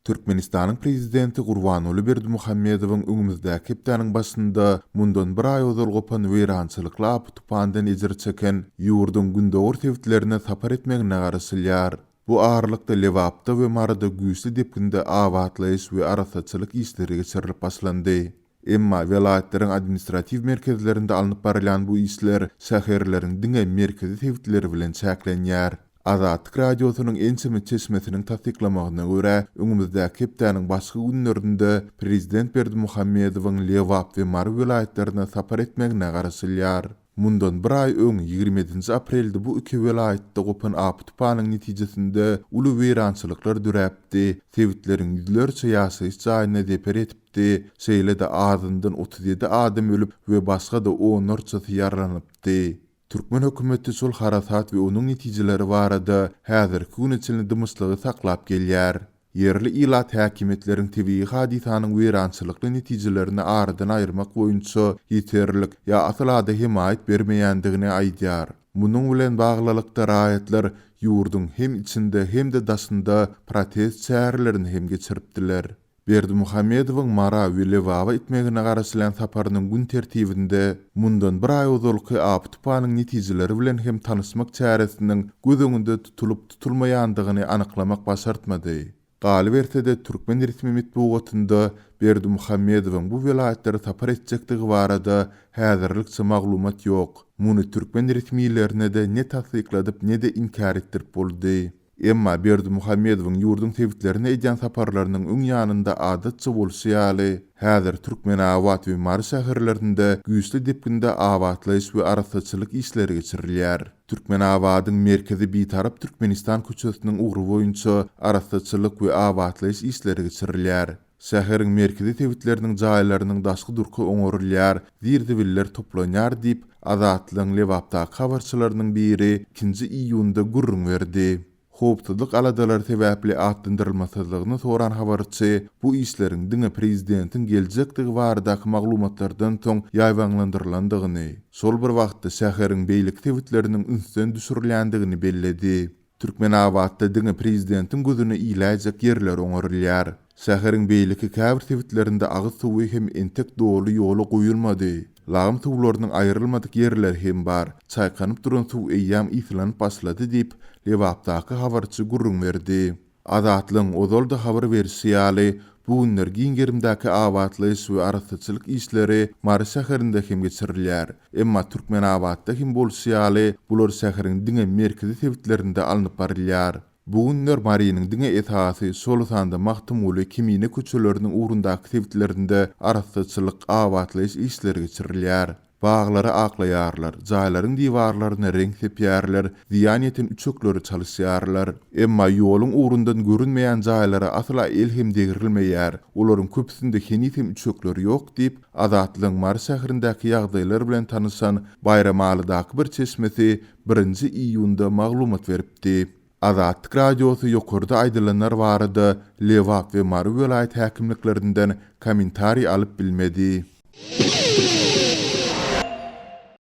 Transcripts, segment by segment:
Türkmenistanyň prezidenti Gurbanguly Berdimuhamedowyň öňümizdäki hepdäniň başynda mundan bir aý ozal gopan weýrançylykly apy-tupandan ejir çeken ýurduň gündogar sebitlerine sapar etmegine garaşylýar. Bu aralykda Lebapda we Maryda güýçli depginde abatlaýyş we arassaçylyk işleri geçirilip başlandy. Emma welaýatlaryň administratiw merkezlerinde alnyp barylýan bu işler şäherleriň diňe merkezi sebitleri bilen çäklenýär. Azatlyk Radiosynyň ençeme çeşmesiniň tassyklamagyna görä, öňümizdäki hepdäniň başky günlerinde prezident Berdimuhamedowyň Lebap we Mary welaýatlaryna sapar etmegine garaşylýar. Mundan bir aý öň, 27-nji aprelde bu iki welaýatda gopan apy-tupanyň netijesinde uly weýrançylyklar döräpdi, sebitleriň ýüzlerçe ýaşaýyş jaýyna zeper ýetipdi, şeýle-de azyndan 37 adam ölüp we başga-da onlarçasy ýaralanypdy. Türkmen hökümeti şol harasat we onuň netijeleri barada häzirki güne çenli dymyşlygy saklap gelýär. Ýerli ilat häkimiýetleriň tebigy hadysanyň weýrançylykly netijelerini aradan aýyrmak boýunça ýeterlik ýa asyl-ada hemaýat bermeýändigini aýdýar. Munuň bilen baglylykda raýatlar ýurduň hem içinde hem-de daşynda protest çärelerini hem geçiripdiler. Berdimuhamedowyň Mara we Lebaba etmegine garaşylýan saparynyň gün tertibinde mundan bir aý ozalky apy-tupanyň netijeleri bilen hem tanyşmak çäresiniň göz öňünde tutulyp-tutulmaýandygyny anyklamak başartmady. Galyberse-de, türkmen resmi metbugatynda Berdimuhamedowyň bu welaýatlara sapar etjekdigi barada häzirlikçe maglumat ýok. Muny türkmen resmilerine-de ne tassykladyp, ne-de inkär etdirip boldy. Emma Berdimuhamedowyň ýurduň sebitlerine edýän saparlarynyň öň ýanynda adatça bolşy ýaly, häzir Türkmenabat we Mary şäherlerinde güýçli depginde abatlaýyş we arassaçylyk işleri geçirilýär. Türkmenabadyň merkezi Bitarap Türkmenistan köçesiniň ugry boýunça arassaçylyk we abatlaýyş işleri geçirilýär. Şäheriň merkezi sebitleriniň jaýlarynyň daşky durky oňarylýar, zir-zibiller toplanýar diýip, Azatlygyň Lebapdaky habarçylarynyň biri ikinji iýunda gürrüň berdi. Howpsuzlyk aladalary sebäpli atlandyrylmasyzlygyny soran habarçy bu işleriň diňe prezidentiň geljekdigi baradaky maglumatlardan soň ýaýbaňlandyrylandygyny, şol bir wagtda şäheriň beýleki sebitleriniň ünsden düşürilýändigini belledi. Türkmenabatda diňe prezidentiň gözüne iläýjek ýerler oňarylýar. Şäheriň beýleki käbir sebitlerinde agyz suwy hem entek doly ýola goýulmady. Lagym suwlarynyň aýrylmadyk ýerleri hem bar. Çaýkanyp duran suw eýýäm yslanyp başlady diýip, Lebapdaky habarçy gürrüň berdi. Azatlygyň ozal-da habar berşi ýaly, bu günler giň gerimdäki abatlaýyş we arassaçylyk işleri Mary şäherinde hem geçirilýär. Emma Türkmenabatda hem bolşy ýaly, bular şäheriň diňe merkezi sebitlerinde alnyp barylýar. Bu günler Marynyň diňe esasy, şol sanda Magtymguly, Kemine köçeleriniň ugrundaky sebitlerinde arassaçylyk, abatlaýyş işleri geçirilýär. Baglary aklaýarlar, jaýlaryň diwarlaryna reňk sepýärler, zyýan ýeten üçekleri çalyşýarlar. Emma ýoluň ugrundan görünmeýän jaýlara asla el hem degrilmeýär, olaryň köpüsinde heniz hem üçekler ýok diýip, Azatlygyň Mary şäherindäki ýagdaýlar bilen tanyşan Baýramalydaky bir çeşmesi birinji iýunda maglumat beripdi. Azatlyk Radiosy ýokarda aýdylanlar barada Lebap we Mary welaýat häkimliklerinden kommentariý alyp bilmedi.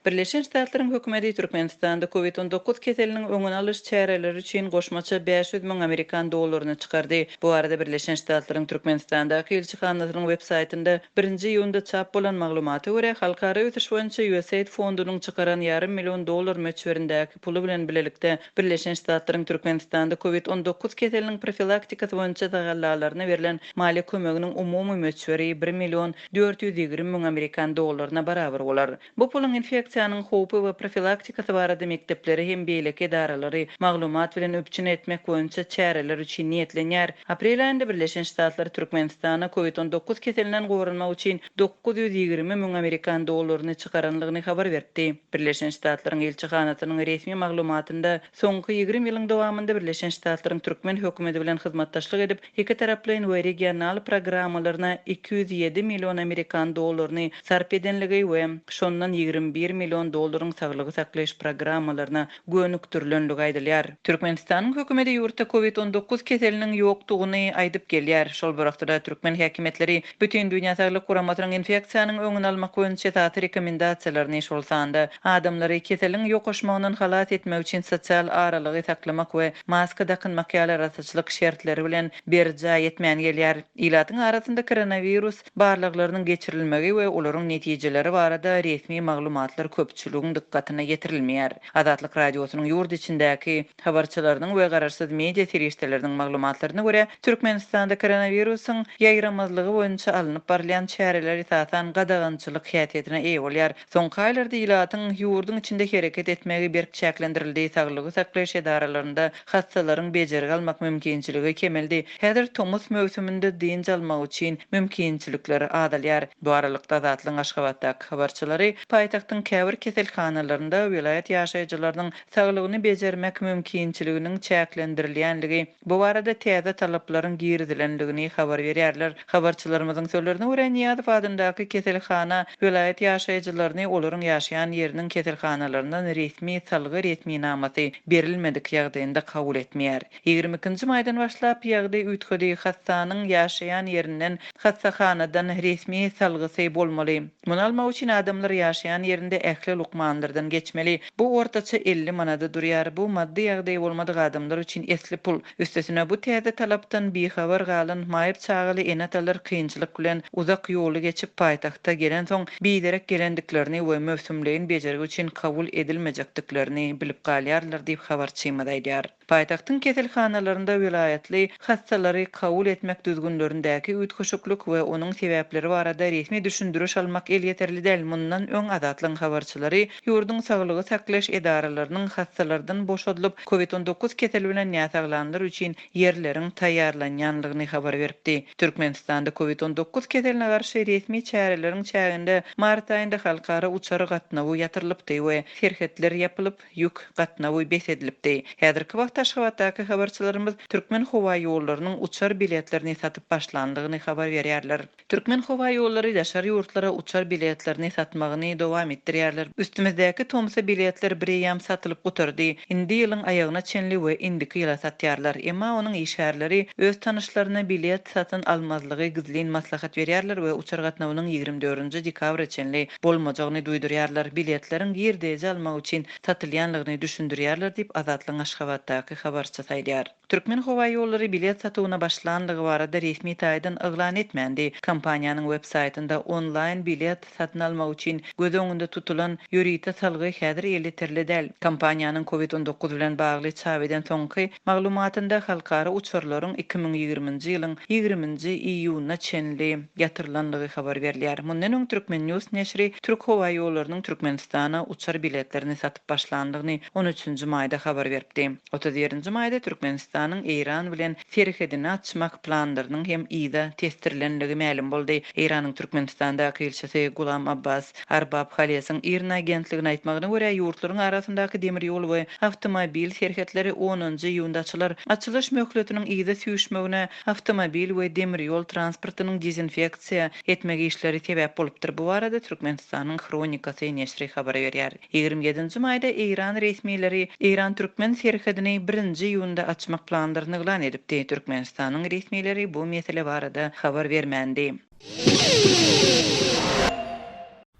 Birleşen Ştatlaryň hökümeti Türkmenistanda Covid 19 keseliniň öňüni alyş çäreleri üçin goşmaça 500 müň amerikan dollaryny çykardy. Bu barada Birleşen Ştatlaryň Türkmenistandaky ilçihanasynyň web-saýtynda birinji iýunda çap bolan maglumata görä, Halkara ösüş boýunça USAID fondunyň çykaran ýarym million dollar möçberindäki puly bilen bilelikde Birleşen Ştatlaryň Türkmenistanda Covid 19 keseliniň profilaktikasy boýunça tagallalaryna berlen maliýe kömeginiň umumy möçberi bir million 420 müň amerikan dollaryna barabar bolar. Bu puluň infeksiýanyň howpy we profilaktikasy barada mekdepleri hem beýleki edaralary maglumat bilen üpjün etmek boýunça çäreler üçin niýetlenýär. Aprel aýynda Birleşen Ştatlar Türkmenistana Covid 19 keselinden goranmak üçin 920 müň amerikan dollaryny çykaranlygyny habar beripdi. Birleşen Ştatlaryň ilçihanasynyň resmi maglumatynda soňky 20 ýylyň dowamynda Birleşen Ştatlaryň türkmen hökümeti bilen hyzmatdaşlyk edip, ikitaraplaýyn we regional programmalaryna 207 million amerikan dollaryny sarp edenligi we şondan 21. million dollaryň saglygy saklaýyş programmalaryna gönükdirilenligi aýdylýar. Türkmenistanyň hökümeti ýurtda Covid 19 keseliniň ýokdugyny aýdyp gelýär. Şol bir wagtda-da, türkmen häkimiýetleri Bütindünýä Saglyk Guramasynyň infeksiýanyň öňüni almak boýunça esasy rekomendasiýalaryny, şol sanda adamlary keseliň ýokaşmagyndan halas etmek üçin sosial aralygy saklamak we maska dakynmak ýaly arassaçylyk şertleri bilen berjaý etmän gelýär. Ilatyň arasynda koronawirus barlaglarynyň geçirilmegi we olaryň netijeleri barada resmi maglumatlar köpçüligiň dykgatyna ýetirilmeýär. Azatlyk Radiosynyň ýurt içindäki habarçylarynyň we garaşsyz media serişdeleriniň maglumatlaryna görä, Türkmenistanda koronawirusyň ýaýramazlygy boýunça alnyp barylýan çäreler esasan gadagançylyk häsiýetine eýe bolýar. Soňky aýlarda ilatyň ýurduň içinde hereket etmegi berk çäklendirildi, saglygy saklaýyş edaralarynda hassalaryň bejergi almak mümkinçiligi kemeldi. Häzir tomus möwsüminde dynç almak üçin mümkinçilikler azalýar. Bu aralykda, Azatlygyň Aşgabatdaky habarçylary paýtagtyň käbir keselhanalarynda welaýat ýaşaýjylarynyň saglygyny bejermek mümkinçiliginiň çäklendirilýänligi, bu barada täze talaplaryň girizilendigini habar berýärler. Habarçylarymyzyň sözlerine görä, Nyýazow adyndaky keselhana welaýat ýaşaýjylaryny olaryň ýaşaýan ýeriniň keselhanalaryndan resmi salgy resminamasy berilmedik ýagdaýynda kabul etmeýär. 22 nji maýdan başlap ýagdaý üýtgedi, hassanyň ýaşaýan ýerinden hassahanadan resmi salgysy bolmaly. Muny almak üçin adamlar ýaşaýan ýerinde ähli lukmanlardan geçmeli. Bu ortaça 50 manada durýar. Bu maddy ýagdaýy bolmadyk adamlar üçin esli pul. Üstesine, bu täze talapdan bihabar galan maýyp çagaly ene-atalar kynçylyk bilen uzak ýoly geçip paýtagta gelensoň, biderek gelendiklerini we möwsümleýin bejergi üçin kabul edilmejekdiklerini bilip galýarlar diýip, habarçymyz aýdýar. Paýtagtyň keselhanalarynda welaýatly hassalary kabul etmek düzgünlerindäki üýtgeşiklik we onuň sebäpleri barada resmi düşündiriş almak elýeterli däl. Mundan öň Azatlygyň habarçylary ýurduň saglygy saklaýyş edaralarynyň hassalardan boşadylyp, Covid 19 keseli bilen näsaglanlar üçin ýerleriň taýýarlanýanlygyny habar beripdi. Türkmenistanda Covid 19 keseline garşy resmi çäreleriň çäginde mart aýynda halkara uçar gatnawy ýatyrylypdy we serhetler ýapylyp, ýük gatnawy bes edilipdi. Häzirki wagtda Aşgabatdaky habarçylarymyz Türkmenhowaýollarynyň uçar biletlerini satyp başlandygyny habar berýärler. Türkmenhowaýollary daşary ýurtlara uçar biletlerini satmagyny dowam etdirýärler. Üstümizdäki tomsa biletler bireýýäm satylyp gutardy. Indi ýylyň aýagyna çenli we indiki ýyla satýarlar. Emma onuň işgärleri öz tanyşlaryna bilet satyn almazlygy gizlin maslahat berýärler we uçar gatnawynyň 24 dekabra çenli bolmajagyny duýdurýarlar, biletleriň girdeji almak üçin satylýanlygyny düşündirýärler diýip, Azatlygyň Aşgabatdaky habarçysy aýdýar. Türkmenhowaýollary bilet satuwyna başlanlygy barada resmi taýdan yglan etmändi. Kompaniýanyň web saýtynda onlaýn bilet satyn almak üçin göz öňünde tutulan ýörite salgy häzir elýeterli däl. Kompaniýanyň Covid 19 bilen bagly çap eden soňky maglumatynda halkara uçarlaryň 2020-nji ýylyň ýigriminji iýunyna çenli ýatyrylandygy habar berilýär. Mundan öň Turkmen News neşiri Türkhowaýollarynyň Türkmenistana uçar biletlerini satyp başlandygyny on üçünji maýda habar beripdi. Otuz birinji maýda Türkmenistanyň Eýran bilen serhedini açmak planlarynyň hem yza tesdirilendigi mälim boldy. Eýranyň Türkmenistandaky ilçisi Gulam Abbas Arbab Halesiň IRNA agentligine aýtmagyna görä, ýurtlaryň arasyndaky demir ýol we awtomobil serhetleri onunjy iýunda açylar. Açylyş möhletiniň yza süýşmegine awtomobil we demir ýol transportynyň dezinfeksiýa etmek işleri sebäp bolupdyr. Bu barada Türkmenistanyň Hronikasy neşri habar berýär. 27-nji maýda eýran resmileri eýran-türkmen serhedini birinji iýunda açmak planlaryny yglan edipdi. Türkmenistanyň resmileri bu mesele barada habar bermändi.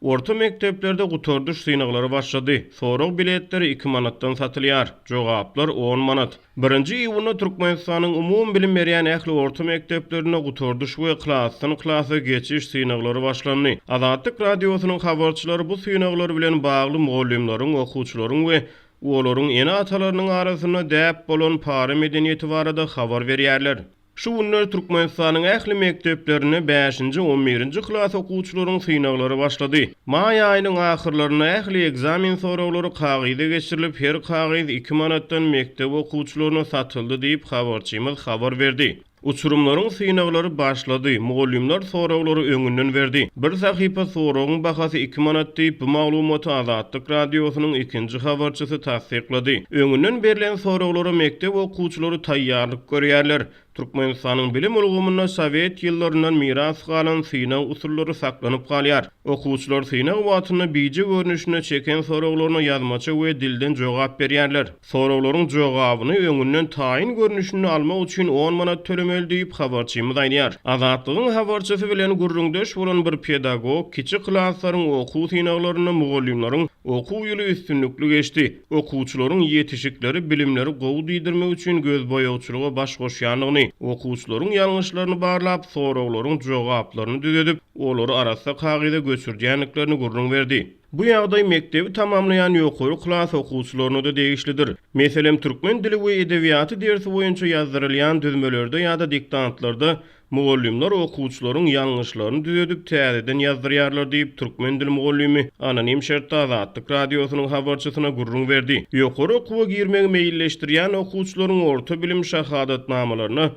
Orta mekdeplerde gutardyş synaglary başlady. Sorag biletleri iki manatdan satylýar. Jogaplar on manat. Birinji iýunda Türkmenistanyň umumybilim berýän ähli orta mekdeplerinde gutardyş we klasdan klasa geçiş synaglary başlandy. Azatlyk Radiosynyň habarçylary bu synaglar bilen bagly mugallymlaryň, okuwçylaryň we olaryň ene-atalarynyň arasynda däp bolan para medeniýeti barada habar berýärler. Şu günler Türkmenistanyň ähli mekdeplerinde bäşinji, on birinji klas okuwçylaryň synaglary başlady. Maý aýynyň ahyrlarynda ähli ekzamen soraglary kagyza geçirilip, her kagyz iki manatdan mekdep okuwçylaryna satyldy diýip, habarçymyz habar berdi. Uçurymlaryň synaglary başlady, mugallymlar soraglary öňünden berdi. Bir sahypa soragyň bahasy iki manat diýip, bu maglumaty Azatlyk Radiosynyň ikinji habarçysy tassyklady. Öňünden berlen soraglara mekdep okuwçylary taýýarlyk görýärler. Türkmenistanyň bilim ulgamynda sowet ýyllaryndan miras galan synag usullary saklanyp galýar. Okuwçylar synag wagtynda bije görnüşinde çeken soraglaryna ýazmaça we dilden jogap berýärler. Soraglaryň jogabyny öňünden taýyn görnüşinde almak üçin on manat tölemeli diýip, habarçymyz aýdýar. Azatlygyň habarçysy bilen gürrüňdeş bolan bir pedagog kiçi klaslaryň okuw synaglarynda mugallymlaryň okuw ýyly üstünlikli geçdi, okuwçylaryň ýetişikleri, bilimleri gowy diýdirmek üçin gözboýagçylyga baş goşýandygyny, okuwçylaryň ýalňyşlaryny barlap, soraglaryň jogaplaryny düzedip, olary arassa kagyza göçürdýändiklerini gürrüň berdi. Bu ýagdaý mekdebi tamamlaýan ýokary klas okuwçylaryna-da degişlidir. Meselem, türkmen dili we edebiýaty dersi boýunça ýazdyrylýan düzmelerde ýa-da diktantlarda mugallymlar okuwçylaryň ýalňyşlaryny düzedip, täzeden ýazdyrýarlar diýip, türkmen dili mugallymy anonim şertde Azatlyk Radiosynyň habarçysyna gürrüň berdi. Ýokary okuwa girmegi meýilleşdirýän okuwçylaryň orta bilim şahadatnamalaryna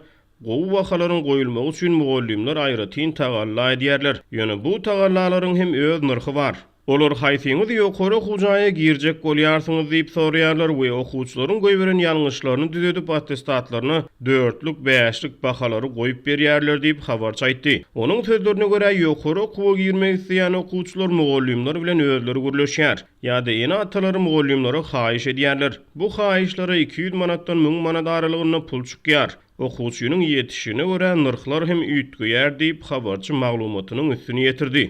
Gowy bahalaryň goýulmagy üçin mugallymlar aýratyn tagalla edýärler. Ýöne bu tagallalaryň hem öz nyrhy bar. Olar haýsyňyz ýokary okuw jaýa girjek bolýarsyňyz diýip soraýarlar we okuwçylaryň goýberen ýalňyşlaryny düzedip attestatlaryna dörtlük, bäşlik bahalary goýup berýärler diýip, habarçy aýtdy. Onuň sözlerine görä, ýokary okuwa girmek isleýän okuwçylar mugallymlar bilen özleri gürleşýär. Ýa-da ene-atalary mugallymlara haýyş edýärler. Bu haýyşlara 200 manatdan 1000 manat aralygynda pul çykýar. Okuwçynyň ýetişine görä nyrhlar hem üýtgeýär diýip, habarçy maglumatynyň üstüni ýetirdi.